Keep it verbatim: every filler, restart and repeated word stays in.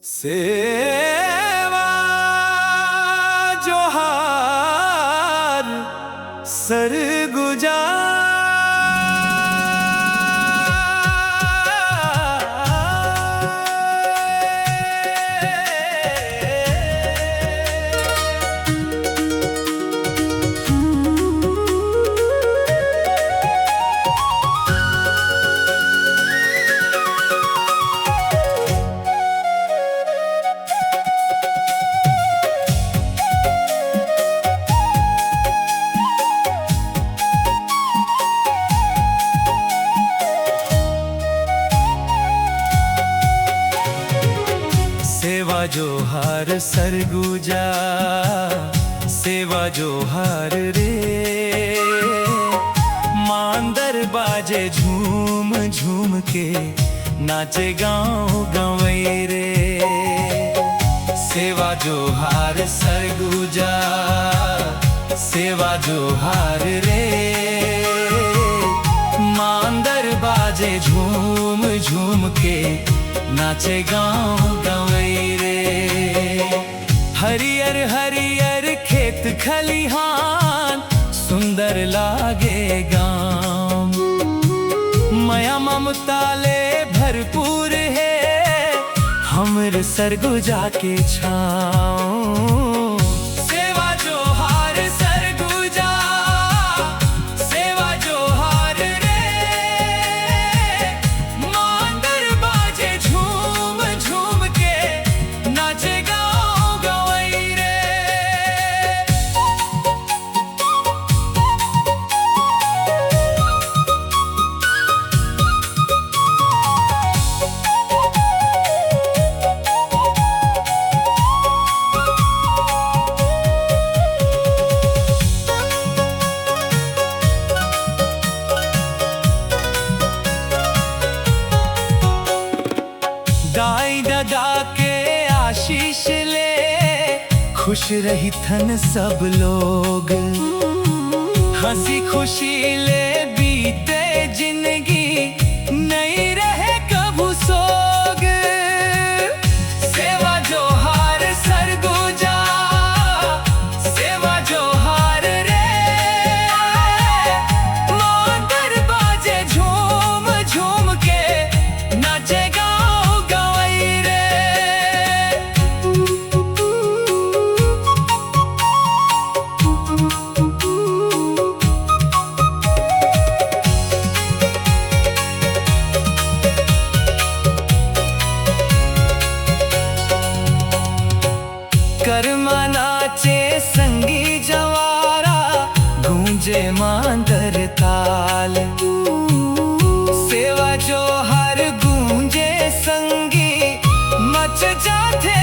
सेवा जोहार सरगुजा। सेवा जोहार सरगुजा, सेवा जोहार रे। मांदर बाजे झूम झूम के, नाचे गांव गंवई रे। सेवा जोहार सरगुजा, सेवा जोहार रे। मांदर बाजे झूम झूम के, नाचे गांव गंवई रे। हरियर हरियर खेत खलिहान, सुंदर लागे गांव। मया ममता ले भरपूर हे हमर सरगुजा के छांव। सेवा जोहार सरगुजा, सेवा जोहार रे। मांदर बाजे झूम झूम के, नाचे गांव गंवई रे। दाई ददा के आशीष ले खुश रहिथन सब लोग। हंसी खुशी ले बीते जिंदगी, नइ रहे कभू सोग। सेवा जोहार सरगुजा, सेवा जोहार रे। मांदर बाजे झूम झूम के, नाचे गांव गंवई रे। करमा नाचे संगी जवारा, गूंजे मांदर ताल। सेवा जोहार गूंजे संगी, मच जाथे